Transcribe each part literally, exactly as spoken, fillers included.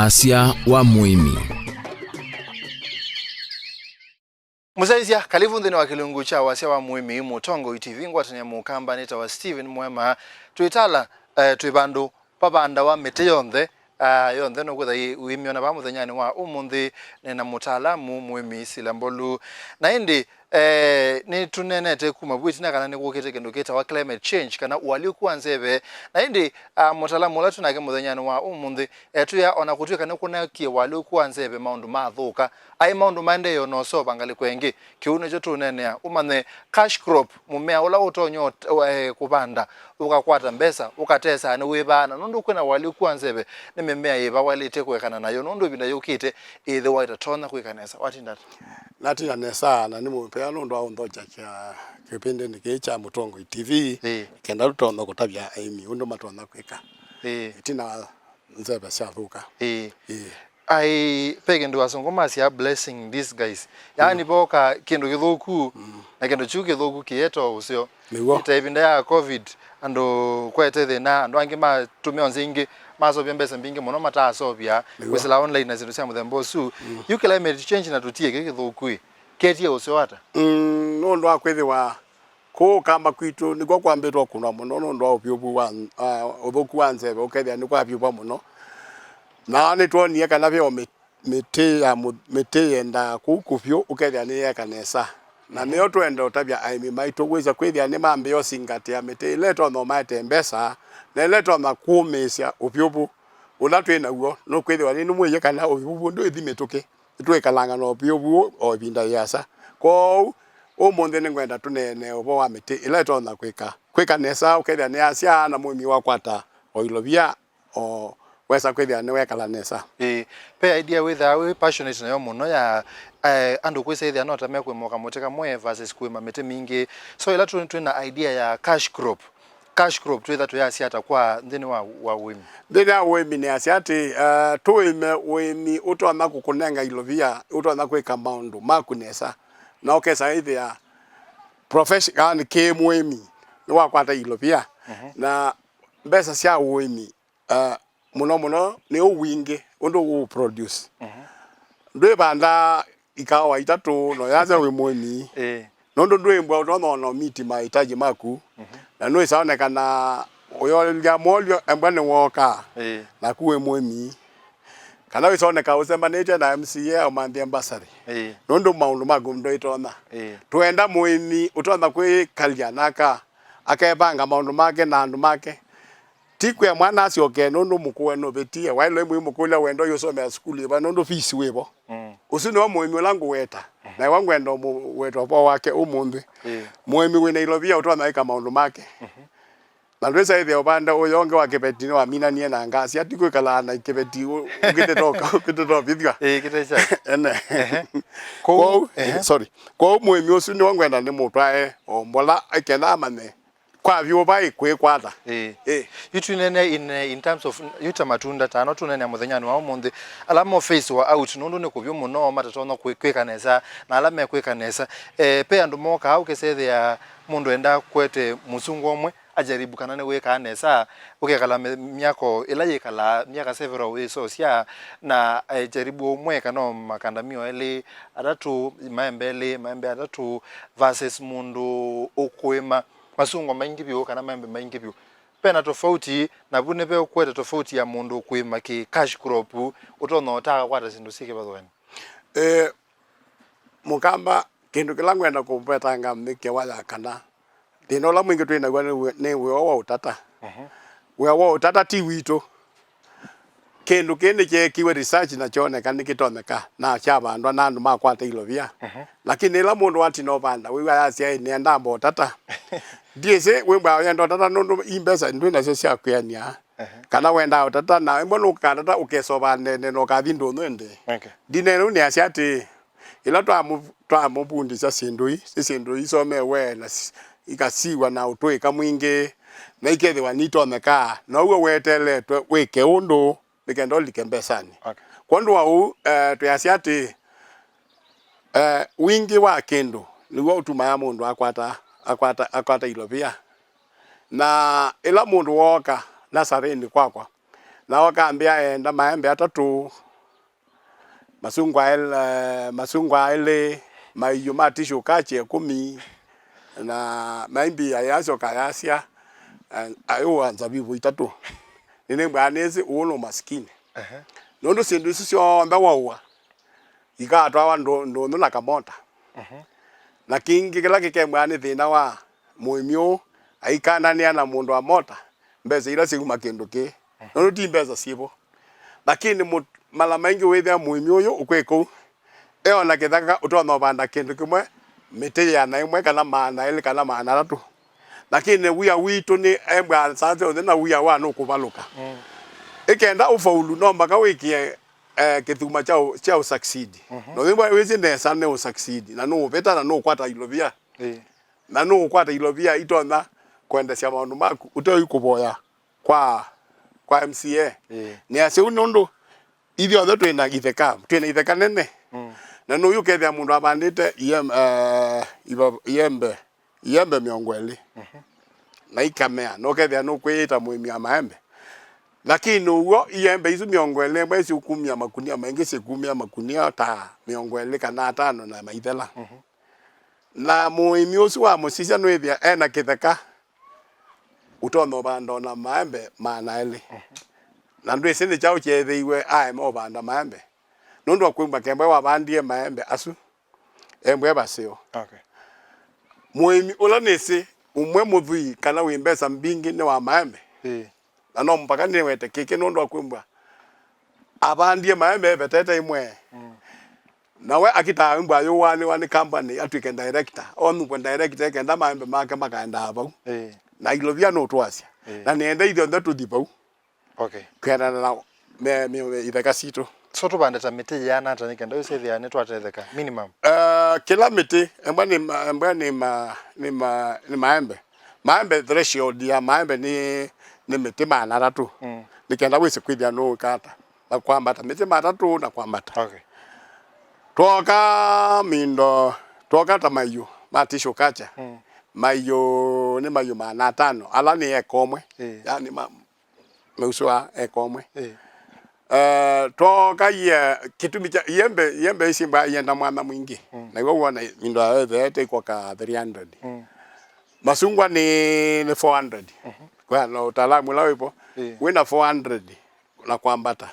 Wasya wa mũĩmi. Mũsyaĩĩsya, kalivu nthĩnĩ wa kĩlungu kya Wasya wa Mũĩmi, Mũtongoi T V, ngwatanĩa mũkamba nĩtawa Steven Mwema. Twĩtala, eh, twĩ vandũ vavandawa mĩtĩ yonthe, ah, yonthe nũkwĩtha ĩ-, ũimyona vaa mũthenyanĩ wa ũmũnthĩ, nĩ na mũtaalamu mũĩmi Sila Mbolu. Na ĩndĩ, eh, nĩtũneenete kuma vu ĩtina kana nĩkũkĩte kĩndũ kĩtawa climate change, kana ũalyũku wa nzeve. Na ĩndĩ, ah, mũtaalamu ũla twĩ nake mũthenyanĩ wa ũmũnthĩ, etwĩa ona kũtw'ĩka nĩkũneekie ũalyũku wa nzeve, maũndũ mathũka. Aĩ maũndũ maendee o na ũseũva ngalĩko ĩngĩ. Kĩu nĩkyo tũũneenea, ũmanye cash crop, mũmea ũla ũtonya ũt-, eh, kũvanda, ũkakwata mbesa, ũkatesaa nĩwĩvaa, na nũndũ kwĩna ũalyũku wa nzeve, nĩ mĩmea yĩva waĩlĩte kũekana nayo, nũndũ ĩvinda yũkĩte ĩthĩwa ĩtatonya kwĩka nesa. Watinda ata? Natina nesa, na nĩ mũvea nũndũ wa ũnthokya kĩa kĩpindinĩ kĩĩ kya Mũtongoi T V, Ĩĩ. Kenda tũtonya kũtavya aĩmi ũndũ matonya kwĩka Ĩĩ. Ĩtina wa nzeve syathũka. Ĩĩ. Ĩĩ. Ai, ve kĩndũ asũngũ masya blessing in disguise. Yaani, Mm. voka kĩndũ kĩthũku, Mm. na kĩndũ kĩu kĩthũku kĩyeta ũseo. Nĩw'o. Ĩta ĩvinda ya covid, andũ kwete thĩna, andũ angĩ matũmĩa nzĩa ingĩ, masovya mbesa mbingĩ mũno mataasovya, Nĩw'o. Kwĩsĩla online na syĩndũ sya mũthemba ũsu. Mm. Yu climate change na tũtie kĩ kĩthũku ĩ, ketie ũseo ata? Mm, nũndũ wa kwĩthĩwa kũũ Kamba kwitũ nĩkw'o kwambĩtwe kũnwa mũno nũndũ wa ũvyũvu wa, ah, ũthũku wa nzeve, ũkethĩa nĩkwavyũva mũno. Na nĩtwonie kana ve o mĩ-, mĩtĩ ya mũ-, mĩtĩ yendaa kũu kũvyũ, ũkethĩa nĩyeeka nesa. Na nĩyo twenda ũtavya aĩmi maitũ wĩsa kwĩthĩa nĩmambĩĩa ũsingatĩa mĩtĩ ĩla ĩtonya ũmaete mbesa, na ĩla ĩtonya kũũmĩĩsya ũvyũvu ũla twĩ naw'o. Nũkwĩthĩwa nĩnĩmwĩie kana ũvyũvu ndwĩthi mĩtũkĩ. Nĩtwĩkalanga na ũvyũvu o ĩvinda yĩasa. Kwoou, ũmũnthĩ nĩngwenda tũneenee ũvoo wa mĩtĩ ĩla ĩtonya kwĩka, kwĩka nesa, ũkethĩa nĩyasyaa na mũĩmi wakwata o ilovia, o wesa kwĩthĩa nĩwekala nesa. Ĩĩ, ve idea wĩthaa wĩ passionate nayo mũno ya, eh, andũ kwĩsa ĩthĩa no ta mekũĩma kamũtĩ kamwe versus kũĩma mĩtĩ mingĩ. So, ĩla twĩ, twĩ na idea ya cash crop, cash crop twĩtha tũyasya ata kwa nthĩnĩ wa, wa ũĩmi? Nthĩnĩ wa ũĩmi nĩasya atĩ, eh, tũĩme ũĩmi ũtonya kũkũnenga ilovia, ũtonya kwĩka maũndũ maku nesa, na ũkesa ĩthĩa profession, yaani kĩ mũĩmi nĩwakwata ilovia. Mhm. Na mbesa sya ũĩmi, eh, mũno mũno nĩ ũwingĩ ũndũ ũũ produce. Mhm. Ndwĩvanda ikawa itatũ no yasya wĩ mũĩmi. Ĩĩ. Nũndũ ndwĩmbwa ũtonya ona ũmiti mahitaji maku. Mhm. Na nĩwĩsaonekana ũyolya molyo embwa nĩwooka. Ĩĩ. Naku wĩ mũĩmi. Kana wĩsaoneka ũsembanĩtye na M C A aũmanthie mbasarĩ. Ĩĩ. Nũndũ maũndũ maku ndũitonya. Ĩĩ. Twenda mũĩmi ũtonya kwĩkalya naka akevanga maũndũ make na andũ make. Ti kwĩa mwana asyoke nũndũ mũkũwe nũvĩtie. Waĩlwe mũimũkũlya wenda ũyũsomea sukulu ĩva nũndũ fees wĩvo. Mm. Ũsu nĩwe mũĩmi ũla ngũweta. Mhm. Na ĩwa ngwenda ũmũweta ũvoo wake ũmũnthĩ. Ĩĩ. Mũĩmi wĩna ilovia ũtonya ĩka maũndũ make. Mhm. Na ndwĩsa ĩthĩa ũvanda ũyo ũngĩ wa kĩveti nĩwaminanie na ngasya, ti kwĩkalaa na kĩveti ũ-, ũkĩtetoka, ũkĩtetovithw'a. Ĩĩ, kĩtesya. Ene. Ehe. Kwoou, Kwoou, ehe. Sorry. Kwoou mũĩmi ũsu nĩwe ngwenda nĩmũtwae o mbola, ĩkenda amanye kwa vyũ vai kwĩkwata. Ĩĩ. Ĩĩ. Yu twĩnene in, in terms of, yu ta matunda, ta no tũnene mũthenyanĩ wa ũmũnthĩ, ala mo face wa out, nũndũ nĩ kũvyũ mũno, matatonya kwĩ-, kwĩka nesa, na ala mekwĩka nesa. Eh, pe andũ mokaa, ũkesethĩa mũndũ enda kwete mũsungũ ũmwe, ajaribu kana nĩwĩkaa nesa, ũkekala mĩ-, myako ĩla yĩkalaa, myaka several wĩsosya, na, eh, jaribu ũmwe kana o makandamio elĩ, atatũ, maembe elĩ, maembe atatũ, versus mũndũ ũkũĩma masungwa maingĩ vyũ kana maembe maingĩ vyũ. Vena tofauti, na vu nĩve ũkwete tofauti ya mũndũ kũĩma kĩ cash crop, ũtonya ũtaa kwata syĩndũ syĩ kĩvathũkany'o. Eh, Mũkamba, kĩndũ kĩla ngwenda kũvetanga nĩ kĩwa ya kana thĩna ũla mwingĩ twĩ naw'o nĩ wĩ-, nĩ wĩa wa ũtata. Mhm. Wĩa wa ũtata ti witũ. Kĩndũ kĩĩ nĩkyeekiwe research na kyoneka nĩkĩtonyeka na kyavandwa na andũ makwata ilovia. Mhm. Lakini ĩla mũndũ watina ũvanda, wĩw'a yasya, "Ĩ, nĩenda mba ũtata." Ndiĩsĩ wĩmbwa yenda ũtata nũndũ i mbesa ndwĩ nasyo sya kwĩanĩa. Ehe. Kana wendaa ũtata, na ĩmwe nũkatata ũkesa ũvandene na ũkathi ndũnyũ ĩndĩ. Okay. Ndinenu nĩasya atĩĩ, ĩla twamũ-, twamũvundĩsya syĩndũ ii, nĩ syĩndũ isomewe na s-, ikasiwa na ũtũĩka mwingĩ, na ikethĩwa nitonyeka, now'o weteletwe wĩke ũndũ nĩ kenda ũlike mbesanĩ. Okay. Kwondũ wa ũu, eh, twĩasya atĩĩ, eh, wingĩ wa kĩndũ nĩw'o ũtumaa mũndũ akwata, akwata, akwata ilovia. Na ĩla mũndũ wooka nasarĩnĩ kwakwa, Nao akambĩa eenda maembe atatũ, masungwa el-, eh, masungwa elĩ, maiũ ma tissue kache ĩkũmi, na maimbi ayasyoka ayasya, eh, ayũa nzavivu itatũ. Nĩnĩmbwaa nĩsĩ ũũ nĩ ũmasikini. Ehe. Nũndũ syĩndũ isu syonthe waũa, ikatwawa ndũ-, ndũnyũ na kamota. Mhm. Na kĩngĩ kĩla kĩkembwaa nĩ thĩna wa mũĩmi ũũ aikananĩa na mũndũ wa mota, mbesa ila syauma kĩndũ kĩĩ. Mhm. Nũndũ ti mbesa syĩvo. Lakini mũ-, mala maingĩ wĩthĩa mũĩmi ũyũ ũkwĩ kũu, eona kĩthaka ũtonya ũvanda kĩndũ kĩmwe, mĩtĩ yĩana ĩmwe kana maana elĩ kana maana atatũ. Lakini wia witũ nĩ embwa saa syonthe na wia wa nũkũvalũka. Mm. Ĩkenda ũfaulu, no mpaka wĩkĩe, eh, kĩthuma kya ũ-, kya ũsucceed. Mhm. Na wĩw'a wĩsĩ nesa nĩ ũsucceed, na nũũvĩta, na nũũkwata ilovia. Ĩĩ. Na nũũkwata ilovia itonya kũendesya maũndũ maku ũteũi kũvoya kwa, kwa M C A. Ĩĩ. Nĩasya ũu nũndũ ithyonthe twĩ na itheka, twĩ na itheka nene. Mm. Na nũyu ũkethĩa mũndũ avandĩte iem-, eh, iva-, iembe, iembe mĩongo ĩlĩ. Mhm. Na ikamea, na ũkethĩa nũkwĩyĩta mũĩmi wa maembe. Lakini ũw'o, iembe isu mĩongo ĩlĩ, embwa isyũkumya makunia maingĩ, syĩkumya makunia ta mĩongo ĩlĩ kana atano na maithela. Mhm. Na mũĩmi ũsu wa mũsisya nũĩthĩa ena kĩtheka ũtonya ũvanda ona maembe maana elĩ. Mhm. Na ndwĩsĩ nĩ kyaũ kyeethĩiwe aema ũvanda maembe. Nũndũ wa kwĩmbwa kembwa wavandie maembe asu, embwa e vaseo. Okay. Mũĩmi ũla nĩsĩ ũmwe mũthwii kana wĩ mbesa mbingĩ nĩ wa maembe. Ĩĩ. Na no mpaka nĩwete kĩkĩ nũndũ wa kwĩmbwa avandie maembe evetete ĩmwe. Mm. Na we akitaa wĩmbwa ayũwanĩwa nĩ company atw'ĩke director. Onũkwe director ekenda maembe make makaendaa vau. Ĩĩ. Na ilovia nũtwasya. Ĩĩ. Na nĩenda ithyonthe tũthi vau. Okay. Kwendana na me, me, me, itheka sitũ. So tũvande ta mĩtĩ yĩana ata nĩ kenda ũsethĩa nĩtwatetheka? Minimum. Eh, kĩla mĩtĩ, embwa nĩ ma-, embwa nĩ ma-, nĩ ma-, nĩ maembe. Maembe, threshold ya maembe nĩ, nĩ mĩtĩ maana atatũ. Mm. Nĩ kenda wĩsĩ kwĩthĩa nũũkata. Na kwambata, mĩtĩ matatũ na kwambata. Okay. Twoka mindo, twoka ta maiũ ma tissue culture. Mm. Maiũ nĩ maiũ maana atano, ala nĩ eka ũmwe. Ĩĩ. Yani ma, meusũa eka ũmwe. Ĩĩ. Eh, twoka iye, kĩtumi kya, iembe, iembe ici mbwa ienda mwanya mwingĩ. Mm. Na iwe wona mindo ya yothe ĩte ikoka three hundred. Mm. Masungwa nĩ, nĩ four hundred. Mhm. Kwa na ũtaalamu ũla wĩvo, ĩĩ, wĩna four hundred na kwambata,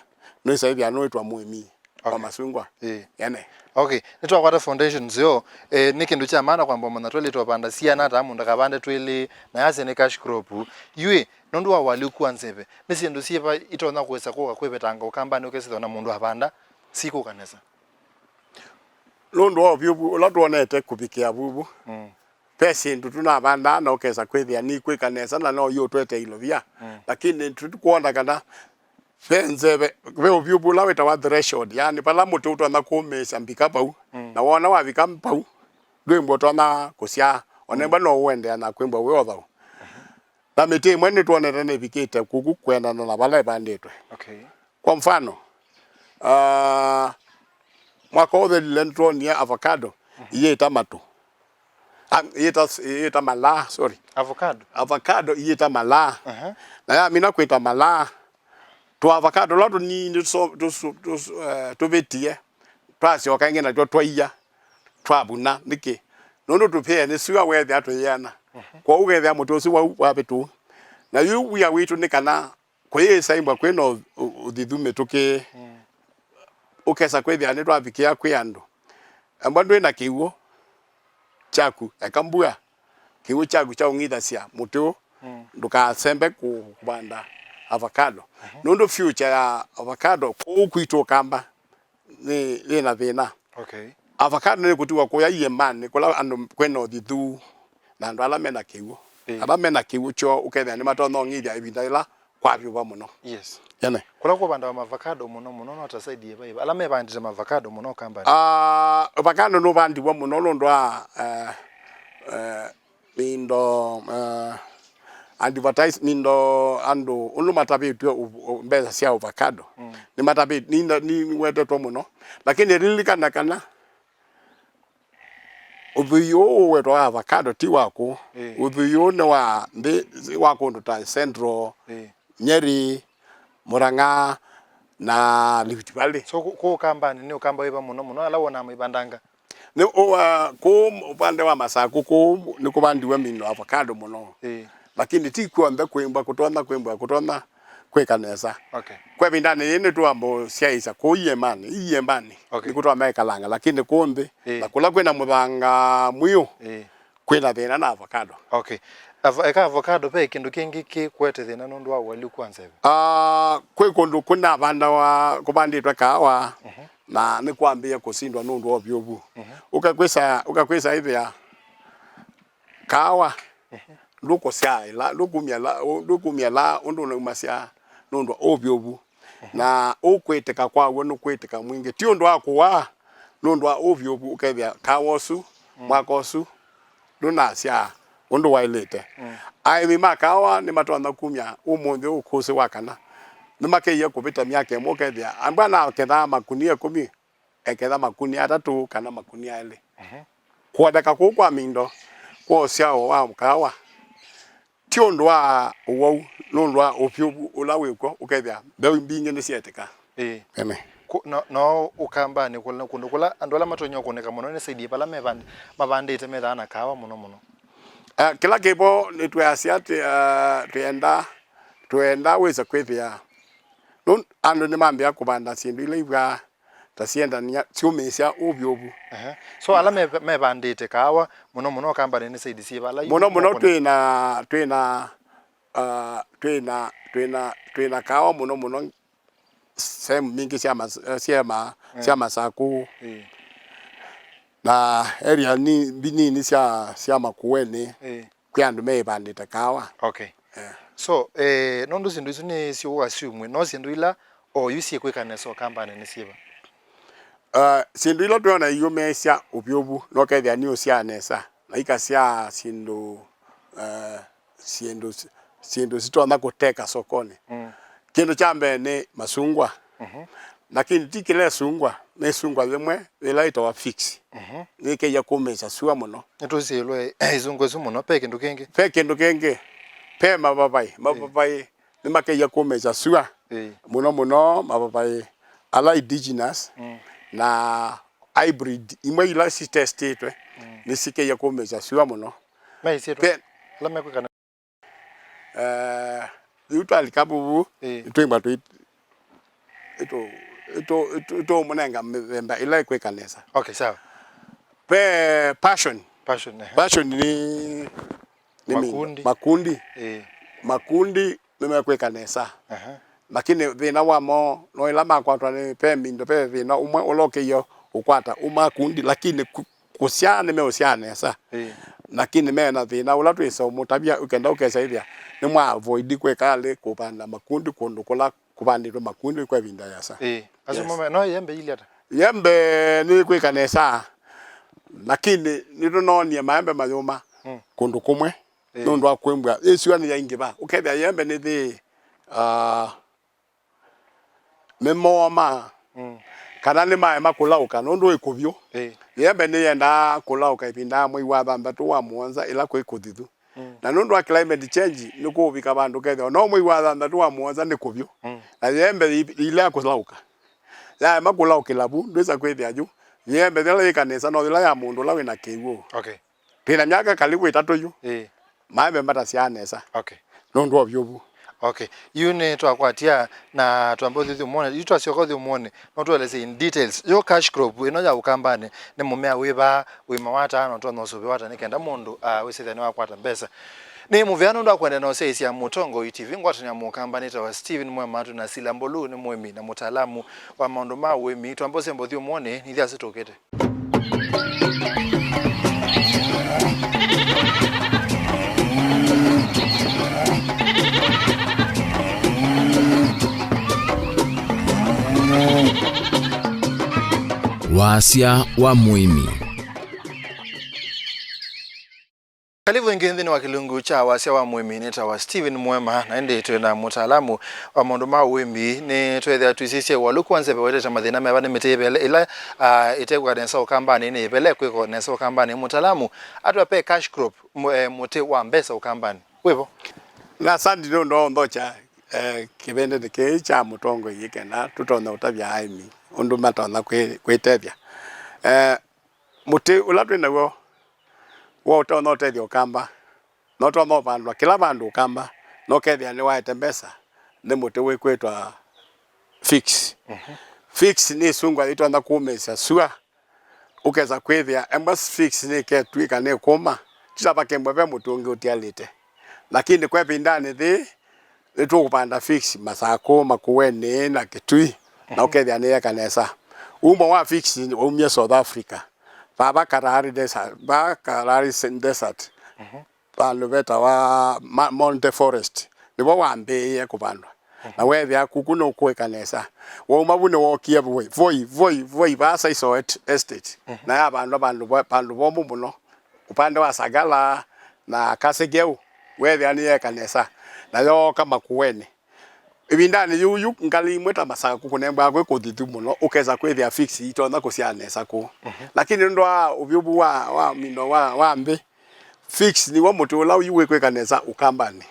nĩsaĩthĩa nũĩtwa mũĩmi wa, okay, masungwa. Ĩĩ. Ene. Okay, nĩtwakwata foundation nzeo, eh, nĩ kĩndũ kya maana kwamba ũmanya twĩlĩ twavanda siana ata mũndũ akavande twĩlĩ, na yasya nĩ cash crop. Yuĩ, nũndũ wa ũalyũku wa nzeve, nĩ syĩndũ syĩva itonya kũĩsa kũka kwĩvetanga ũkambanĩ ũkesĩthwa na mũndũ avanda sikũka nesa? Nũndũ wa ũvyũvu ũla twonete kũvikĩa vuvu, mm, ve syĩndũ tũnavandaa na ũkesa kwĩthĩa nikwĩka nesa na no iũtwete ilovia. Mm. Lakini tũkwona kana ve nzeve, ve ũvyũvu ũla wĩtawa threshold, yani vala mũtĩ ũtonya kũmĩĩsya mbika vau. Mm. Na wona wavika vau, ndwĩmbwa ũtonya kũsyaa, ona, mm, ĩmwe no ũendeea na kwĩmbwa wĩ o thau. Mhm. Na mĩtĩ ĩmwe nĩtwonete nĩvikĩte kuku kwendana na vala ĩvandĩtwe. Okay. Kwa mfano, ah, mwaka ũthelile nĩtwonie avocado, mhm, iyĩta matũ. Ah, iyĩta, iyĩta malaa, sorry. Avocado? Avocado iyĩta malaa. Aha. Na yamina kwĩta malaa, tũ avocado tũla tũnini tũso-, tũsu-, tũsu-, eh, tũvĩtie, twasyoka ĩngĩ natw'o twaia, twavuna. Nĩkĩ? Nũndũ tũvĩe nĩ syũa weethĩa tũyĩana. Mhm. Kwoou ũkethĩa mũtĩ ũsu wau wavĩtũ. Na yu wia witũ nĩ kana kũyĩsa ĩmbwa kwĩ na ũ-, ũ-, ũthithu mĩtũkĩ. Mm. Ũkesa kwĩthĩa nĩtwavikĩa kwĩ andũ. Embwa ndwĩ na kĩw'ũ kyaku, eka mbua, kĩw'ũ kyaku kya ũng'ithasya mũtĩ ũũ, mm, ndũkasembe kũ-, kũvanda avocado. Mhm. Nũndũ future ya avocado kũũ kwitũ Ũkamba nĩ, yĩ na thĩna. Okay. Avocado nĩkũtiwa kũya iĩmanĩ, kũla andũ kwĩna ũthithu, na andũ ala mena kĩw'ũ. Ĩĩ. Ala mena kĩw'ũ kyoo, ũkethĩa nĩmatonya ũng'ithya ĩvinda yĩla kwavyũva mũno. Yes. Ene. Kũla kũvandawa mavakado mũno mũno, no ta side yĩva yĩva? Ala mevandĩte mavakado mũno Ũkambanĩ? Ah, avocado nũvandiwe mũno nũndũ wa, eh, eh, mindo, uh, advertise, mindo andũ ũndũ matavĩtw'e ũ-, ũ-, mbesa sya avocado. Mm. Nĩmatavĩ-, nĩ-, nĩwetetwe mũno. Lakini lilikana kana ũthwii ũũ wetwa avocado ti wa kũũ. Ĩĩ. Ũthwii ũũ nĩ wa nthĩ, wa kũndũ ta Central, ĩĩ, Nyeri, Murang'a, na Rift Valley. So, kũ, kũ Ũkambanĩ, nĩ Ũkamba wĩva mũno mũno, ala wonaa maivandanga? Nĩ ũwa, kũũ ũvande wa Masaku, kũũ nĩ kũvandiwe mĩndũ avocado mũno. Ĩĩ. Lakini ti kw'onthe kwĩmbwa kũtonya, kwĩmbwa kũtonya kwĩka nesa. Okay. Kwa ĩvindanĩ yĩĩ nĩtũamba ũsyaĩĩsya kũu iembanĩ, iembanĩ. Okay. Nĩkũ twamaikalanga, lakini kũũ nthĩ, ĩĩ, na kũla kwĩna mũthanga mwiũ, ĩĩ, kwĩna thĩna na avocado. Okay. Avo-, eka avocado, ve kĩndũ kĩngĩ kĩkwete thĩna nũndũ wa ũalyũku wa nzeve? Ah, kwĩ kũndũ kũnavandawa, kũvandĩtwe kaawa, mhm, na nĩkwambĩĩe kũsindwa nũndũ wa ũvyũvu. Mhm. Ũkakwĩsa, ũkakwĩsa ĩthĩa kaawa, mhm, ndũkũsyaa ĩla, ndũkumya ĩla, ndũkumya ĩla ũndũ ũnaumasya nũndũ wa ũvyũvu. Mhm. Na ũkwĩtĩka kwaw'o nĩ kwĩtĩka mwingĩ. Ti ũndũ wa kũwaa, nũndũ wa ũvyũvu ũkethĩa kaawa ũsu, mm, mwaka ũsu, ndũnasyaa ũndũ waĩlĩte. Mm. Aĩmi ma kaawa nĩmatonya kumya ũmũnthĩ ũkũsĩ wa kana nĩmakeie kũvĩta myaka ĩmwe, ũkethĩa ambwa nakethaa makunia ĩkũmi, eketha makunia atatũ kana makunia elĩ. Mhm. Kwoneka kũu kwa mĩindo kwa ũsyao wa kaawa ti ũndũ wa ũwau, nĩ ũndũ wa ũvyũvu ũla wĩ kw'o, ũkethĩa mbeũ mbingĩ nĩsyeetĩka. Ĩĩ. Amen. Ku-, no, no Ũkambanĩ kũla, kũndũ kũla andũ ala matonya kũnĩka mũno nĩ saidi vala mevand-, mavandĩte methaa na kaawa mũno mũno. Eh, kĩla kĩvo nĩtweasya atĩ, eh, twĩenda, twĩenda wĩse kwĩthĩa nũndũ andũ nĩmambĩĩa kũvanda syĩndũ ila ivwaa ta syendania syũmĩĩsya ũvyũvu. Ehe. So, ala me-, mevandĩte kaawa mũno mũno Ũkambanĩ nĩ saidi syĩva? Ala mũno mũno yu-, twĩna, twĩna, ah, twĩna, twĩna, twĩna kaawa mũno mũno sehemu mbingĩ sya mas-, eh, sya ma-, eh, sya Masaku. Ĩĩ. Na area ni, mbi nini sya, sya Makueni. Ĩĩ. Kwĩ andũ meĩvandĩte kaawa. Okay. Eh. So, eh, nũndũ syĩndũ isu nĩ syũa syumw'e, no syĩndũ ila oyu syĩkwĩka nesa Ũkambanĩ nĩ syĩva? Uh, syĩndũ ila twĩona iyũmĩĩsya ũvyũvu, no kethĩa nĩ ũsyaa nesa, na ikasyaa syĩndũ, uh, syĩndũ, syĩndũ sitonya kũteka sokonĩ. Mm. Kĩndũ kya mbee nĩ masungwa. Mhm. Lakini ti kĩla ĩsungwa, nĩ ĩsungwa yĩmwe yĩla yĩtawa fix. Mhm. Nĩkĩie kũmĩĩsya sua mũno. Nĩtũsĩĩlwe ĩsungwa ĩsu mũno. Ve kĩndũ kĩngĩ? Ve kĩndũ kĩngĩ. Ve mavavai. Ĩĩ. Mavavai nĩmakĩie kũmĩĩsya sua. Ĩĩ. Mũno mũno mavavai ala indigenous, mm, na hybrid imwe ila sitestĩtwe, mm, nĩsikĩie kũmĩĩsya sua mũno. Maĩsyĩtwa? Ve- ala mekwĩkana? Eh, yu twalika vuvu, ĩĩ, nĩtwĩmbwa tũi-, ĩtũ-, ĩtũ-, ĩtũ-, ĩtũmũnenga mĩthemba ĩla ĩkwĩka nesa. Okay, sawa. Ve passion. Passion, ehe. Passion nĩ, nĩ mĩndũ. Makundi. Makundi. Ĩĩ. Makundi nĩmekwĩka nesa. Aha. Lakini thĩna wamo no ĩla makwatwa nĩ, ve mĩndũ, ve thĩna ũmwe ũla ũkĩie ũkwata ũ makundi, lakini ku-, kũsyaa nĩmeũsyaa nesa. Ĩĩ. Lakini mena thĩna ũla twĩsa ũmũtavya, ũkenda ũkesa ĩthĩa nĩmwa avoid kwĩka alĩ kũvanda makundi kũndũ kũla kũvandĩtwe makundi kwa ĩvinda yasa. Ĩĩ. Asu. Yes. Mome, no yembe ili ata? Yembe nĩkwĩka nesa, lakini nĩtũnoonie maembe mayũma, mm, kũndũ kũmwe. Ĩĩ. Nũndũ wa kwĩmbwa ĩsua nĩyaingĩva. Ũkethĩa yembe nĩthĩ, ah, nĩmooma, mm, kana nĩmaema kũlaũka nũndũ ĩ kũvyũ. Ĩĩ. Yembe nĩyendaa kũlaũka ĩvinda ya mwei wa thanthatũ wa mũonza ĩla kwĩ kũthithu. Mm. Na nũndũ wa climate change, nĩkũũvika vandũ kethĩwa no mwei wa thanthatũ wa mũonza nĩ kũvyũ. Mm. Na yembe ĩ-, ĩilea kũlaũka. Yaema kũlaũkĩla vu, ndwĩsa kwĩthĩa yu. Yembe yĩla yĩka nesa no yĩla ya mũndũ ũla wĩna kĩw'ũ. Okay. Twĩna myaka karibu ĩtatũ yu. Ĩĩ. Maembe matasyaa nesa. Okay. Nũndũ wa ũvyũvu. Okay. Yu nĩ twakwatia na twamba ũthi ũthyũmũonĩ. Yu twasyoka ũthyũmũonĩ, no tũelesye in details. Yo cash crop ĩno ya Ũkambanĩ nĩ mũmea wĩva, wĩma wata, no tũna ũsũvĩ wata nĩ kenda mũndũ, ah, wĩsĩthĩa nĩwakwata mbesa. Nĩ mũvea nũndũ wa kũendeea na ũsyaĩĩsya Mũtongoi T V, ngwatanĩo ya Mũkamba nĩtawa Steven Mwema, twĩ na Sila Mbulu, nĩ mũĩmi na mũtaalamu wa maũndũ ma ũĩmi. Twamba ũsemba ũthyũmũonĩ, nĩ ithyĩ asĩtũkĩte. Wasya wa mũĩmi. Karibu ĩngĩ nthĩnĩ wa kĩlungu kya wasya wa mũĩmi. Nĩtawa Steven Mwema, na ĩndĩ twĩ na mũtaalamu wa maũndũ ma ũĩmi. Nĩtwethĩa tũisisye ũalyũku wa nzeve wetete mathĩna meva nĩ mĩtĩ ĩvele ĩla, ah, ĩtekwĩka nesa Ũkambanĩ, nĩ ĩvele kwĩko nesa Ũkambanĩ. Mũtaalamu, atwĩa ve cash crop, mũ-, eh, mũtĩ wa mbesa Ũkambanĩ. Wĩvo? Na asante nĩ ũndũ wa ũnthokya. eh, kĩvĩndĩnĩ kĩĩ kya mũtongoi, kana tũtonya ũtavya aĩmi ũndũ matonya kwĩ-, kwĩtethya. Eh, mũtĩ ũla twĩ naw'o wa ũtonya ũtethya Ũkamba, no ũtonya ũvandwa kĩla vandũ Ũkamba, no ũkethĩa nĩwaete mbesa, nĩ mũtĩ wĩkwĩtwa fix. Mhm. Fix nĩ ĩsũngwa yĩtonya kũũmĩĩsya sua, ũkesa kwĩthĩa embwa fix nĩketw'ĩka nĩkũma, ti ta vakembwa ve mũtĩ ũngĩ ũtialĩte. Lakini kwa ĩvindanĩ yĩĩ, nĩtũkũvanda fix Masakũ, Makueni na Kitui, na ũkethĩa nĩyeka nesa. Umbo wa fix waumie South Africa, vava Kalahari Desert, vaa Kalahari Desert, vandũ vetawa Ma-, Monte Forest, nĩvo wambĩĩe kũvandwa. Na weethĩa kuku nũkũĩka nesa. Wauma vu nĩwookie Voi, Voi, Voi, Voi, vaa Saiso Et-, Estate. Na yavandwa vandũ vo-, vandũ vomũ mũno. Upande wa Sagala na Kasekeu, weethĩa nĩyeka nesa. Na yooka Makueni. Ĩvindanĩ yĩu yu, ngalĩ imwe ta Masakũ kũnengwa kwĩ kũthithu mũno, ũkesa kwĩthĩa fix itonya kũsyaa nesa kũu. Lakini nũndũ wa ũvyũvu wa, wa mino wa, wa nthĩ, fix nĩw'o mũtĩ ũla yu wĩkwĩka nesa Ũkambanĩ.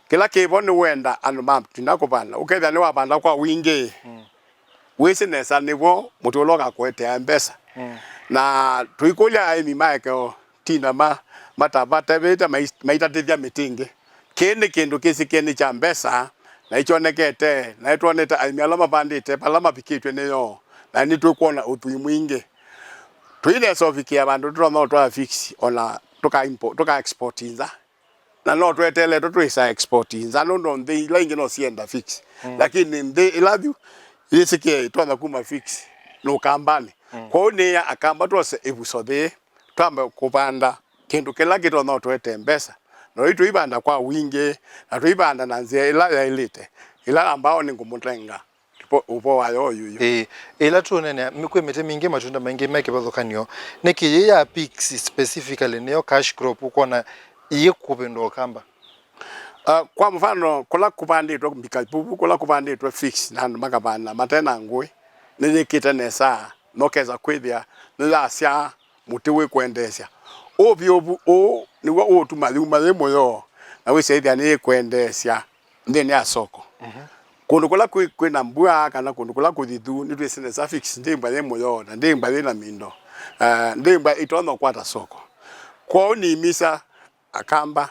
Kĩla kĩvo nĩ wenda andũ matina kũvanda, ũkethĩa nĩwavanda kwa wingĩ. Wĩsĩ nesa nĩw'o mũtĩ ũla ũkakũetea mbesa. Na tũikũlya aĩmi maeke o tinda ma, mata-, matavĩte mai-, maitatĩthya mĩtĩ ĩngĩ. Kĩĩ nĩ kĩndũ kĩsĩkĩe nĩ kya mbesa, na nĩkyonekete, na nĩtwonete aĩmi ala mavandĩte vala mavikĩtw'e nĩ yoo, na nĩtwĩkwona ũthwii mwingĩ. Tũinesa ũvikĩa vandũ tũtonya ũtwaa fix, ona tũka impo-, tũka export nza. Na no tweteletwe twĩsa export nza, nũndũ nthĩ ila ingĩ no sienda fix. Lakini nthĩ ĩla vyu yĩsĩkĩe ĩtonya kuma fix nĩ Ũkambanĩ. Kwoou nĩĩa Akamba twose ĩvuso yĩĩ, twambe kũvanda kĩndũ kĩla kĩtonya ũtũetee mbesa, na yu tũivanda kwa wingĩ, na tũivanda na nzĩa ĩla yaĩlĩte, ĩla ambao nĩngũmũnenga ũvo-, ũvoo wayo oyuyu. Ĩĩ, ĩla tũũneenea, mi-, kwĩ mĩtĩ mingĩ, matunda maingĩ me kĩvathũkany'o. Nĩkĩ yĩĩ ya fix specifically nĩyo cash crop ũkwona ĩyĩkũvĩndũa Ũkamba? Ah, kwa mũvano, kũla kũvandĩtwe mikavuvu, kũla kũvandĩtwe fix na andũ makavanda mate na ngũĩ, nĩyĩkĩte nesa, na ũkesa kwĩthĩa nĩyasyaa mũtĩ wĩkwendeesya. Ũvyũvu ũũ nĩw'o ũũtuma yuma yĩ mũyo, na wĩsyaĩthya nĩyĩkwendeesya nthĩnĩ ya soko. Kũndũ kũla kwĩ, kwĩna mbua kana kũndũ kũla kũthithu, nĩtwĩsĩ nesa fix ndĩmbwa yĩ mũyo na ndĩmbwa yĩna mindo. Eh, ndĩmbwa ĩtonya ũkwata soko. Kwoou nĩimisa Akamba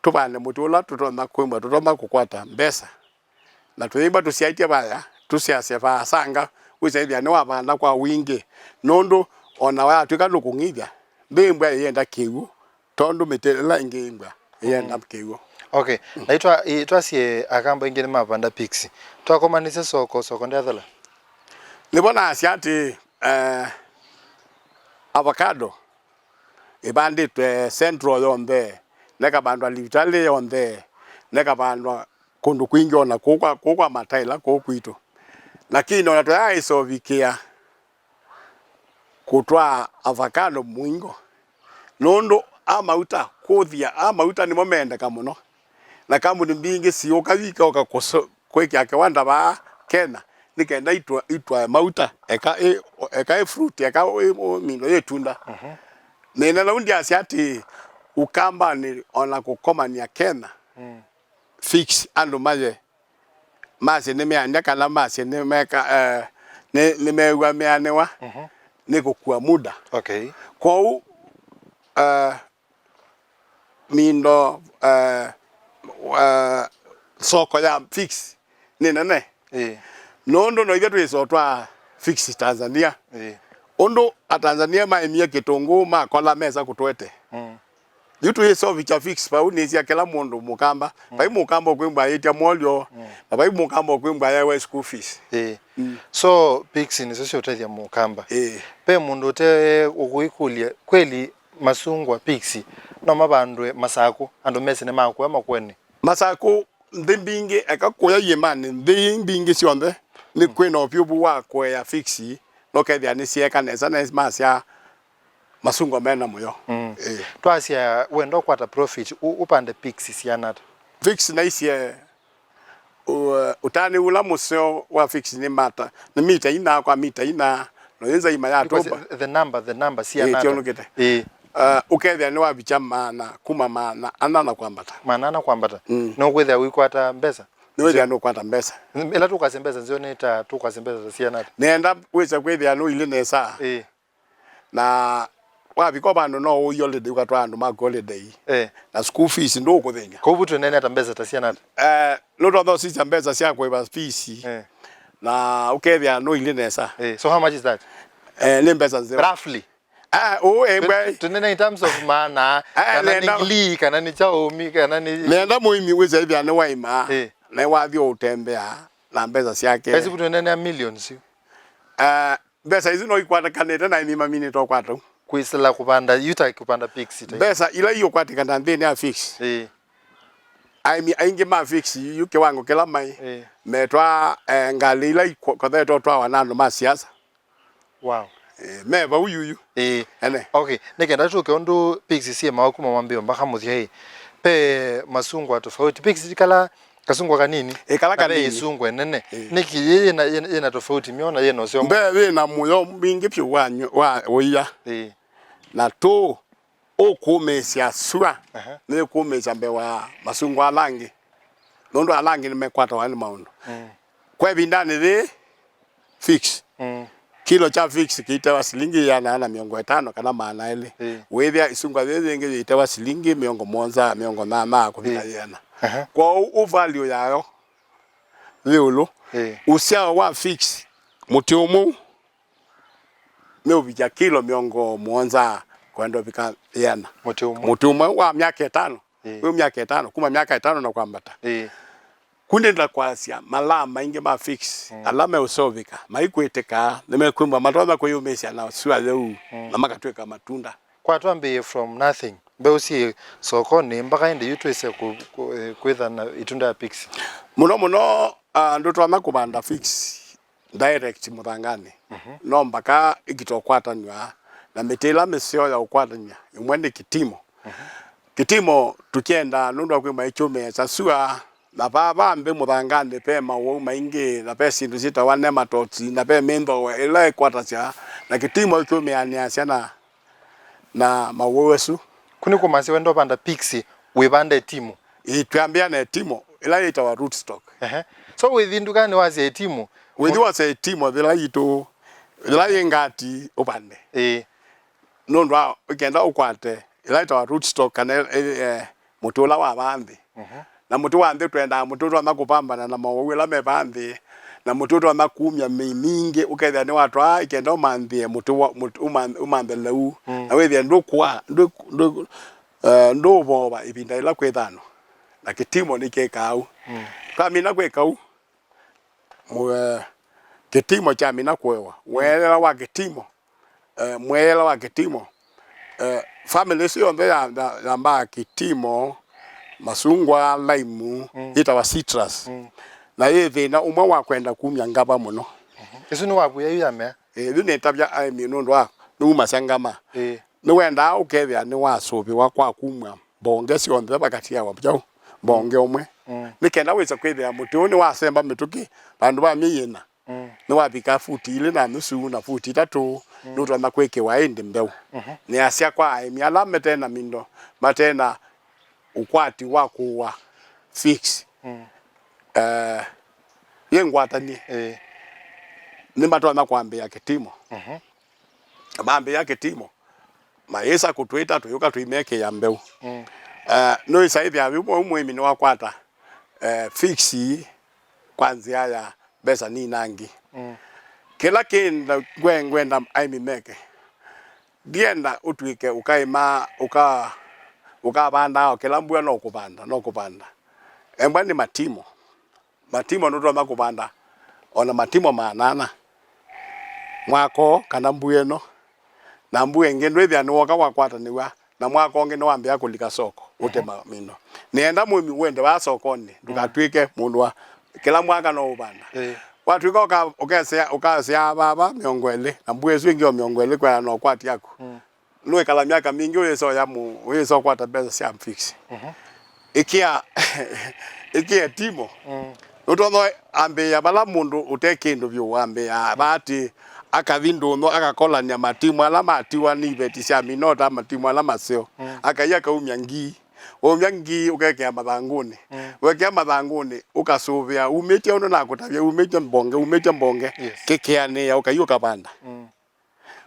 tũvande mũtĩ ũla tũtonya kwĩmbwa tũtonya kũkwata mbesa. Na tũyĩmbwa tũsyaĩtye vaya, tũsyasya vaasanga, wĩsyaĩthya nĩwavanda kwa wingĩ, nũndũ ona wayatw'ĩka ndũkũng'ithya, ndĩmbwa ĩyenda kĩw'ũ, tondũ mĩtĩ ĩla ĩngĩ ĩmbwa ĩyenda kĩw'ũ. Okay. Na itwa-, itwasye Akamba ingĩ nĩmavanda fix. Twakomanisye soko, soko ndyathela? Nĩvo nasya atĩ, eh, avocado ĩvandĩtwe Central yonthe, nekavandwa Rift Valley yonthe, nekavandwa kũndũ kwingĩ ona kũu kwa, kũu kwa mataĩla kũu kwitũ. Lakini ona tũyaaĩsa ũvikĩa kũtwaa avocado mũingo, nũndũ a mauta kũthia, a mauta nĩmo mendeka mũno, na kambuni mbingĩ siũka yu ikoka kũso-, kwĩkĩa kĩwanda vaa Kenya, nĩ kenda itwa-, itwae mauta, eka ĩ, eka ĩ fruit, eka ĩ, ĩ mindo yĩ tunda. Nĩna nau ndyasya atĩ Ũkambanĩ ona kũkomania Kenya, fix andũ maye, masye nĩmeanĩa kana masye nĩmeka, eh, nĩ, nĩmew'a meanĩwa nĩ kũkua muda. Okay. Kwoou, eh, mindo, eh, eh, soko ya fix nĩ nene. Ĩĩ. Nũndũ no ithyĩ twĩsotwa fix Tanzania. Ĩĩ. Ũndũ Atanzania maĩmie kĩtũngũũ makola mesa kũtwete. Yu twĩsovikya fix vau nĩsya kĩla mũndũ Mũkamba. Vai Mũkamba ũkwĩmbwa ayĩtya mwolyo, na vai Mũkamba ũkwĩmbwa ayaewa school fees. Ĩĩ. So, fix nĩsyo syũtethya Mũkamba. Ĩĩ. Ve mũndũ ũte ũkũĩkũlya, kweli masungwa, fix, no mavandwe Masakũ, andũ mesi nĩmakũa Makueni? Masakũ, nthĩ mbingĩ, eka kũya iĩmanĩ, nthĩ mbingĩ syonthe, nĩ kwĩna ũvyũvu wa kũea fix, na ũkethĩa nĩsyeeka nesa, na masya masungwa mena mũyo. Mm. Ĩĩ. Twasya wenda ũkwata profit, ũ-, ũvande fix siana ata? Fix naisye, ũ-, ũtani ũla mũseo wa fix nĩ mata, nĩ mita ina kwa mita ina, na yĩ nzaima ya tũmba. The number, the number, siana ata? Ĩĩ, tionũkĩte. Ĩĩ. Uh, ũkethĩa nĩwavikya maana, kuma maana ana na kwambata. Maana ana kwambata? Mm. Nũkwĩthĩa ũikwata mbesa? Nĩwĩthĩa nũkwata mbesa. Ĩla tũkwasya mbesa nzeo nĩ ta, tũkwasya mbesa ta siana ata? Nĩenda wĩsa kwĩthĩa nũilye nesa. Ĩĩ. Na wavika vandũ no ũi holiday ũkatwaa andũ maku holiday. Eh. Na school fees ndũkũthĩny'a. Kwoou tũnene ata mbesa ta siana ata? Eh, nũtonya ũsisya mbesa sya kũĩva fees. Eh. Na ũkethĩa nũilye nesa. Eh, so how much is that? Eh, nĩ mbesa nzeo. Roughly. Ah, ũ, eh, mbwe. Tũnene in terms of maana, eh, kana nĩ nenda ngili, kana nĩ kyaũmi, kana nĩ... Nenda mũĩmi wĩsa ĩthĩa nĩ waima. Eh. Na wathi ũtembea na mbesa syake. Pesa tũnene millions. Ah, mbesa isu no ikwatakanĩte na aĩmi maminĩte ũkwata. Kwĩsĩla kũvanda, yu ta kũvanda pigs ta. Mbesa ila iũkwatĩkana nthĩnĩ ya pigs. Ĩĩ. Aĩmi aingĩ ma pigs yu kĩwango kĩla maĩ, ĩĩ, metwa, eh, ngalĩ ila ikothetwe ũtwawa na andũ ma siasa. Wow. Eh, me vau yuyu. Ĩĩ. Ene. Okay, nĩ kenda tũke ũndũ pigs syĩmawa kuma mwambĩo mpaka mũthya ĩ. Pe masungwa tofauti. Pigs ti kala kasungwa kanini. Ĩ, kala kanini. Na ve ĩsungwa ĩnene. Ĩ. Nĩkĩ yĩ yĩna, yĩna, yĩna tofauti myo na yĩna ũseo? Mbe yĩna mũyo mwingĩ vyũ wa nyũ-, wa ũia. Ĩ. Na tũ ũkũmĩĩsya sua. Aha. Nĩ kũmĩĩsya mbee wa masungwa ala angĩ. Nũndũ ala angĩ nĩmekwatawa nĩ maũndũ. Mm. Kwa ĩvindanĩ yĩĩ, fix. Mm. Kilo kya fix kĩitawa silingi ĩana na mĩongo ĩtano kana maana elĩ. Ĩĩ. Wĩthĩa ĩsungwa yĩĩ yĩngĩ yĩitawa silingi mĩongo mũonza, mĩongo nyanya kũvika ĩana. Aha. Kwoou, ũ value yayo yĩ ĩũlũ. Ĩĩ. Ũsyao wa fix mũtĩ ũmwe nĩ ũvikya kilo mĩongo mũonza kwenda ũvika ĩana. Mũtĩ ũmwe. Mũtĩ ũmwe wa myaka ĩtano. Ĩĩ. Wĩ myaka ĩtano, kuma myaka ĩtano na kwambata. Ĩĩ. Kundĩnda kwasya malaa maingĩ ma fix, mm, ala meũseũvĩka, maikwĩtĩka, nĩmekwĩmbwa matonya kwĩyũmĩĩsya na sua yĩu, mm, na makatw'ĩka matunda. Kwa twambĩĩe from nothing, mbeũ syĩ sokonĩ, mpaka ĩndĩ yu twĩse kũ-, kũ-, eh, kwĩtha na ĩtunda ya pigs. Mũno mũno, ah, ndũtonya kũvanda pigs direct mũthanganĩ. Mhm. No mpaka ĩkita ũkwatanw'a na mĩtĩ ĩla mĩseo ya ũkwatany'a, ĩmwe nĩ kĩtimo. Mhm. Kĩtimo tũkyenda nũndũ wa kwĩma ĩkyũmĩĩsya sua, na vaa va nthĩ mũthanganĩ ve mawau maingĩ, na ve syĩndũ syĩtawa nematodes, na ve mĩnthoo ĩla ĩkwatasya, na kĩtimo ĩkyũmĩanĩasya na, na mawau asu. Kũ nĩ kũmasya wenda ũvanda pigs, wĩvanda ĩtimo? Ĩĩ, twambĩa na ĩtimo, ĩla yĩtawa rootstock. Ehe. So wĩthi ndukanĩ wasya ĩtimo? Wĩthi wasya ĩtimo, yĩla yitũ, yĩla yĩ ngati ũvande. Ĩĩ. Nũndũ wa, ũkenda ũkwate, ĩla yĩtawa rootstock, kana ĩ-, ĩ-, eh, mũtĩ ũla wa vaa nthĩ. Mhm. Na mũtĩ wa nthĩ twendaa mũtĩ ũtonya kũvambana na mawau ĩla me vaa nthĩ, na mũtĩ ũtonya kumya mĩi mingĩ, ũkethĩa nĩwatwaa ĩkenda ũmanthĩe mũtĩ wa, mũtĩ, ũman-, ũmanthe lĩu. Mm. Na wĩthĩe ndũkũa, ndũ-, ndũ-, eh, ndũũvova ĩvinda ĩla kwĩ thano. Na kĩtimo nĩkĩkaa ũu. Mm. Twamina kwĩka ũu, mũ-, eh, kĩtimo kyamina kũewa. Mm. Weethela wa kĩtimo, eh, mweela wa kĩtimo, eh, family ĩsu yonthe ya, ya, yambaa kĩtimo, masungwa, laimu, mm, yĩtawa citrus. Mm. Na yĩ thĩna ũmwe wa kwenda kumya ngava mũno. Mhm. Ĩsu nĩ wakuya yu yamea? Eh, yu nĩtavya aĩmi nũndũ wa nĩumasya ngama. Ĩĩ. Nĩwendaa ũkethĩa nĩwasũvĩwa kwa kumw'a mbonge syonthe vakatiawa kyaũ mbonge ũmwe. Mm. Nĩ kenda wĩse kwĩthĩa mũtĩ ũũ nĩwasemba mĩtũkĩ vandũ va myei ĩna. Mm. Nĩwavika futi ilĩ na nusu na futi itatũ, mm, nũtonya kwĩkĩwa ĩndĩ mbeũ. Mhm. Nĩasya kwa aĩmi ala mate na mindo, mate na ũkwati wa kũũa fix. Mm. Eh, yĩ ngwatanie. Ĩĩ. Nĩmatonya kwambĩĩa kĩtimo. Mhm. Mambĩĩa kĩtimo, mayĩsa kũtwĩta, tũyũka tũimekĩĩa mbeũ. Mm. Eh, nũĩsa ĩthĩa vau mũĩmi nĩwakwata, eh, fix kwa nzĩa ya mbesa ninangi. Mm. Kĩla kĩnda ngwe-, ngwenda aĩmi meke, ndienda ũtw'ĩke ũkaĩma, ũka-, ũkavandaa o kĩla mbua no kũvanda, no kũvanda. Embwa nĩ matimo. Matimo nũtonya kũvanda o na matimo maana ana mwaka ũũ kana mbua ĩno, na mbua ĩngĩ ndwĩthĩa nĩwoka wakwatanĩw'a, na mwaka ũngĩ nĩwambĩĩa kũlika soko, ũte, mhm, ma-, mĩno. Nĩenda mũĩmi wende vaa sokonĩ, ndũkatw'ĩke mũndũ wa kĩla mwaka no ũvanda. Ĩĩ. Watw'ĩka ũka-, ũkesea, ũkasea vava mĩongo ĩlĩ, na mbua ĩsu ĩngĩ o mĩongo ĩlĩ kwĩana na ũkwati aku. Mm. Nũĩkala myaka mingĩ ũyĩsoya mũ-, ũyĩsokwata mbesa sya fix. Mhm. Ĩkĩa, ĩkĩa ĩtimo. Mm. Nũtonya ambĩĩa vala mũndũ ũte kĩndũ vyũ wambĩĩa, mm, vaatĩ akathi ndũnyũ, akakolany'a matimũ ala matiwa nĩ iveti sya minota, matimũ ala maseo. Mm. Akai akaumya ngii. Waumya ngii ũkekĩa mathangũnĩ. Mm. Wekĩa mathangũnĩ, ũkasũvĩa, umĩtye ũndũ nakũtavya, umĩtye mbonge, umĩtye mbonge, Yes. kĩkĩanĩa, ũkai ũkavanda. Mm.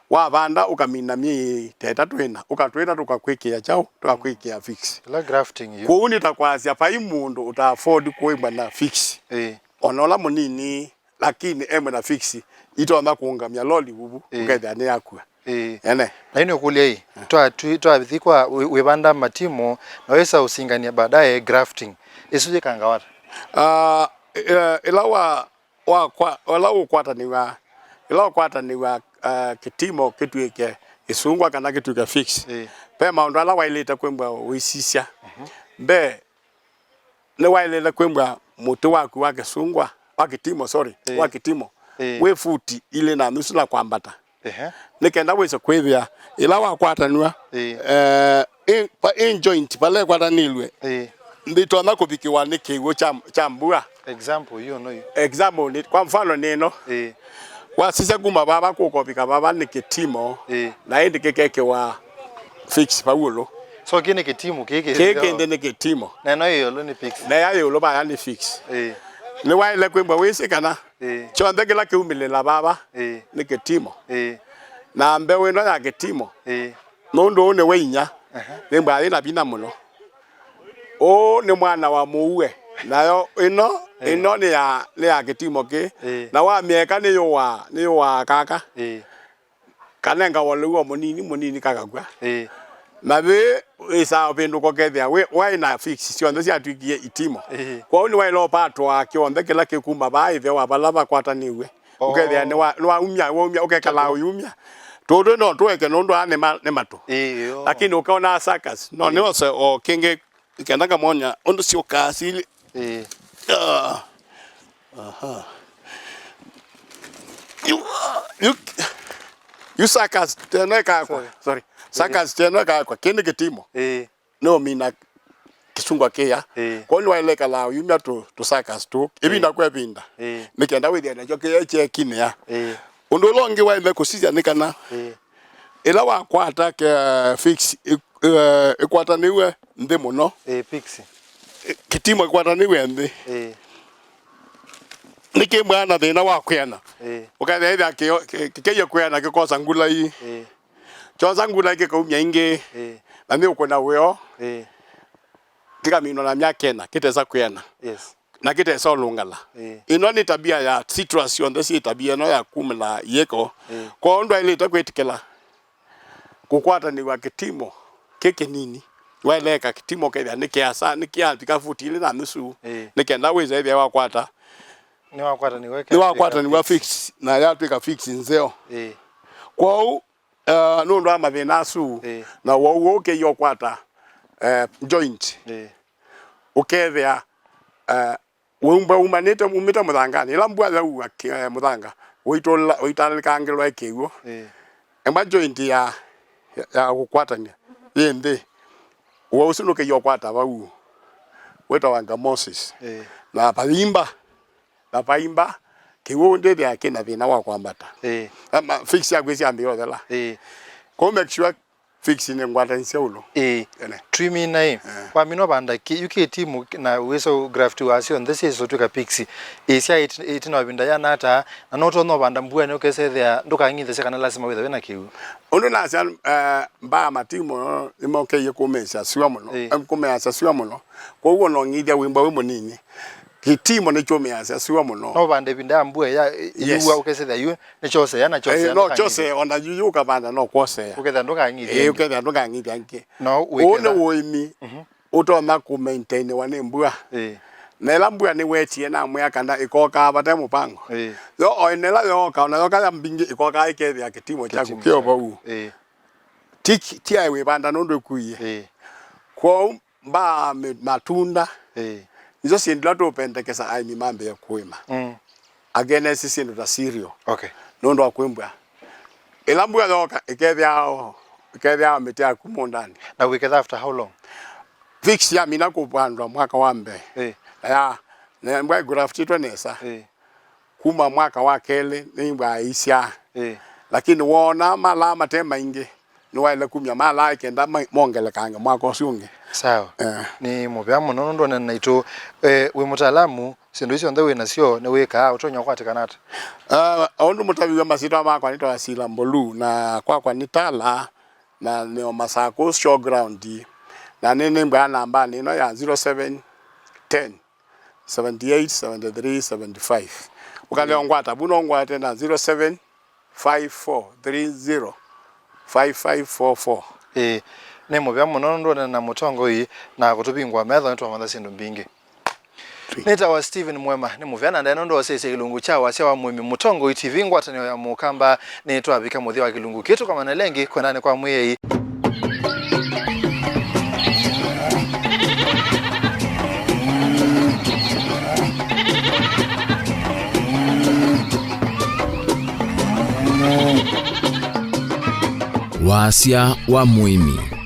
Wavanda, ũkamina myei ta ĩtatũ ĩna, ũkatwĩta tũkakwĩkĩa kyaũ, tũkakwĩkĩa fix. Ĩla grafting yu. Kwoou nĩ ta kwasya, vai mũndũ ũta afford kũĩmwa na fix. Ĩĩ. Ona ũla mũnini, lakini emwe na fix, itonya kũũngamya loli vuvu, Ĩĩ. ũkethĩa nĩ yakua. Ĩĩ. Ene. Na yu nĩũkũlya ĩ, twa-, twi-, twathi kwa wĩ-, wĩvanda matimo, na wĩsa ũsingania baadaye grafting. Ĩsu yĩkanga wata? Ah, eh, ĩla wa, wa kwa, ĩla ũkwatanĩw'a, ĩla ũkwatanĩw'a, ah, kĩtimo kĩtuĩke ĩsungwa kana kĩtuĩke fix. Ĩĩ. Ve maũndũ ala waĩlĩte kwĩmbwa ũisisya. Mhm. Mbee, nĩwaĩlĩte kwĩmbwa mũtĩ waku wa kĩsungwa, wa kĩtimo, sorry, Ĩĩ. wa kĩtimo, Ĩĩ. wĩ futi ilĩ na nusu na kwambata. Ehe. Nĩ kenda wĩse kwĩthĩa ĩla wakwatanw'a, Ĩĩ. eh, ĩ, va, ĩ joint, vala ĩkwatanĩlw'e, Ĩĩ. ndĩtonya kũvikĩwa nĩ kĩw'ũ kya, kya mbua. Example, yu no yu. Example, nĩ, kwa mfano nĩ ĩno. Ĩĩ. Wasisya kuma vava kũkovika vava nĩ kĩtimo, Ĩĩ. na ĩndĩ kĩkekĩwa fix vau ĩũlũ. So, kĩ nĩ kĩtimo, kĩ kĩ Kĩĩ kĩndĩ nĩ kĩtimo. Na ĩno ĩ ĩũlũ nĩ fix. Na ya ĩũlũ vaya nĩ fix. Ĩĩ. Nĩwaĩle kwĩmbwa wĩsĩ kana Ĩĩ. kyonthe kĩla kĩumĩlĩla vava Ĩĩ. nĩ kĩtimo. Ĩĩ. Na mbeũ ĩno ya kĩtimo, Ĩĩ. nũndũ ũũ nĩ wĩ inya, Aha. nĩmbwa yĩ na vinya mũno. Ũũ nĩ mwana wa mũue, nayo ĩno, Ĩĩ. ĩno nĩ ya, nĩ ya kĩtimo kĩ, Ĩĩ. na wamyeka nĩyũaa, nĩyũaa kaka. Ĩĩ. Kanengawa lĩu o mũnini, mũnini kakakw'a. Ĩĩ. Na vĩ wĩsaa ũvĩndũka ũkethĩa wĩ, waĩ na fix syonthe syatw'ĩkie itimo. Ĩĩ. Kwoou nĩwaĩle ũpatwa kyonthe kĩla kĩkuma vaa ĩtheo wa vala vakwatanĩw'e. Oh. Ũkethĩa nĩwa-, nĩwaumya, waumya, ũkekala ũyumya. Tũtũ no tũeke nũndũ aa nĩ ma-, nĩ matũ. Ĩĩ, yo. Lakini ũkaona suckers. No, Ĩĩ. nĩose o kĩngĩ Kenda ngamwonya ũndũ syũkaa silĩ. Ĩĩ. Ah. Aha. Yu, yu, yu suckers teno ĩkakwa. Sorry. Sorry. Suckers teno ĩkakwa. Kĩndĩ kĩtimo. Ĩĩ. Nĩũmina kĩsungwa kĩya. Ĩĩ. Kwa nĩwaĩle ĩkala yumya tũ, tũ suckers tũ. Ĩvinda Ĩĩ. kwa ĩvinda. Ĩĩ. Nĩ kenda wĩthĩa nakyo kĩya kyekinĩa. Ĩĩ. Ũndũ ũla ũngĩ waĩle kũsisya nĩ kana Ĩĩ. ĩla wakwata ke, fix ĩ-, ĩ-, ĩkwatanĩw'e nthĩ mũno. Ĩĩ, fix. Ĩ-, kĩtimo kĩkwatanĩw'e nthĩ. Ĩĩ. Nĩkĩmbaa na thĩna wa kwĩana. Ĩĩ. Ũkethĩa ĩthĩa kĩo-, kĩ-, kĩkĩie kwĩana kĩkosa ngulai. Ĩĩ. Kyosa ngulai kĩkaumya ingĩ. Ĩĩ. Na nĩũkũna wĩoo. Ĩĩ. Kĩkaminwa na myaka ĩna kĩtesa kwĩana. Yes. Na kĩtesa ũlũngala. Ĩĩ. Ĩno nĩ tabia ya citrus syonthe syĩ tabia ĩno ya kumĩla yĩko. Ĩĩ. Kwoou ndwaĩlĩte kwĩtĩkĩla kũkwatanĩw'a kĩtimo kĩ kĩnini. Waĩleka kĩtimo kethĩa nĩ kĩasa, nĩ kĩavika futi ilĩ na nusu, Ĩĩ. nĩ kenda wĩse ĩthĩa wakwata. Nĩwakwatanĩw'a Nĩwakwatanĩw'a fix, na yatwĩka fix nzeo. Ĩĩ. Kwoou, eh, nũndũ wa mathĩna asu, Ĩĩ. na wou ũkĩie ũkwata, eh, joint, Ĩĩ. ũkethĩa, eh, Wĩumbwa umanĩte, umĩte mũthanganĩ. Ĩla mbua yaua kĩ-, eh, mũthanga, ũitũla-, ũitalĩkangĩlwa ĩ kĩw'ũ. Ĩĩ. Ĩmwe joint ya, ya, ya kũkwatany'a yĩ nthĩ. Ũwau ũsu nũkĩie ũkwata vau. Wĩtawa ngamosis. Ĩĩ. Na vayimba. Na vayimba, kĩw'ũ ndĩthĩa kĩna thĩna wa kwambata. Ĩĩ. Ama fix yaku ĩsyambĩĩa ũthela. Ĩĩ. Kwoou make sure fix nĩ ngwatanĩsya ũlũ. Ĩĩ. Ene. Twimina ĩ. Eh. Wamina ũvanda kĩ, yu kĩ timu na wĩsa graft wa syonthe syĩsa ũtw'ĩka fix. Ĩsya ĩti-, ĩtina wa ĩvinda yana ata, na no ũtonya ũvanda mbuanĩ ũkesethĩa ndũkang'ithasya kana lasima wĩthe wĩna kĩw'ũ. Ũndũ nasya, eh, mbaa matimu nĩmokeie kũmĩĩsya syũa mũno. Ĩĩ. Em, kũmĩasya syũa mũno. Kwoou ona ũng'ithya wĩmbwa wĩ mũnini. Kĩtimo nĩkyũmĩasya syũa mũno. No ũvande ĩvinda ya mbua ya, Yes. yua ũkesethĩa yu, nĩkyosea na kyosea, Eh, no ndũkang'ithye. Kyose, ona yu, yu ũkavanda no kwosea. Ũkethĩa ndũkang'ithye Ĩĩ, ĩngĩ. Ũkethĩa ndũkang'ithya ĩngĩ. No Ũũ nĩ wĩkenda. Ũĩmi Ũtonya kũmaintainiwa nĩ mbua. Ĩĩ. Na ĩla mbua nĩwetie namwĩa kana ĩkokaa vate mũpango. Ĩĩ. Yo o ĩnĩ ĩla yooka, ona yoka ya mbingĩ ĩkokaa ĩkethĩa kĩtimo kyaku Kĩtimo kĩ o kyaku. Vau. Ĩĩ. Ti, ti aĩ wĩvanda nũndũ ĩkuie. Ĩĩ. Kwoou mbaa mĩ-, matunda, Ĩĩ. nĩsyo syĩndũ ila tũũpendekesa aĩmi mambĩĩe kũĩma. Mm. Against syĩndũ ta cereal. Okay. Nũndũ wa kwĩmbwa. Ĩla mbua yooka, ĩkethĩawa, ĩkethĩawa mĩtĩ yaku mũũndanĩ. Na wĩketha after how long? Fix yamina kũvandwa mwaka wa mbee. Ĩĩ. Na ya, na mbua ĩgraftĩtwe nesa. Ĩĩ. Kuma mwaka wa kelĩ, nĩimbwa ĩisyaa. Ĩĩ. Lakini woona malaa mate maingĩ, nĩwaĩle kumya malaa kenda ma- mongelekange mwaka ũsu ũngĩ. Sawa. Eh. Nĩ mũvea mũno nũndũ ũneena naitũ. Eh, wĩ mũtaalamu, syĩndũ isu syonthe wĩ nasyo nĩwĩkaa, ũtonya ũkwatĩkana ata? Ah, ũndũ mũtavĩw'e, masyĩtwa makwa nĩtawa Sila Mbulu, na kwakwa nĩ Tala, na nĩ o Masakũ showground, na nĩ nĩmbwaa nambanĩ ĩno ya zero seven ten, seventy eight, seventy three, seventy five. Ũkalea ũngwata vu, no ũngwate na zero seven five four three zero five five four four. Ĩĩ, nĩ mũvea mũno nũndũ ũneena na mũtongoi na kũtũvingũa metho nĩtwamatha syĩndũ mbingĩ. Nĩtawa Stephen Mwema, nĩ mũvea na ndaĩ nũndũ wasyaisye kĩlungu kya wasya wa mũĩmi mũtongoi T V ngwatanĩo ya Mũkamba. Nĩtwavika mũthya wa kĩlungu kĩĩ, tũkamana ĩngĩ, kwendanĩ kwa Mwĩai. Wasya wa mũĩmi.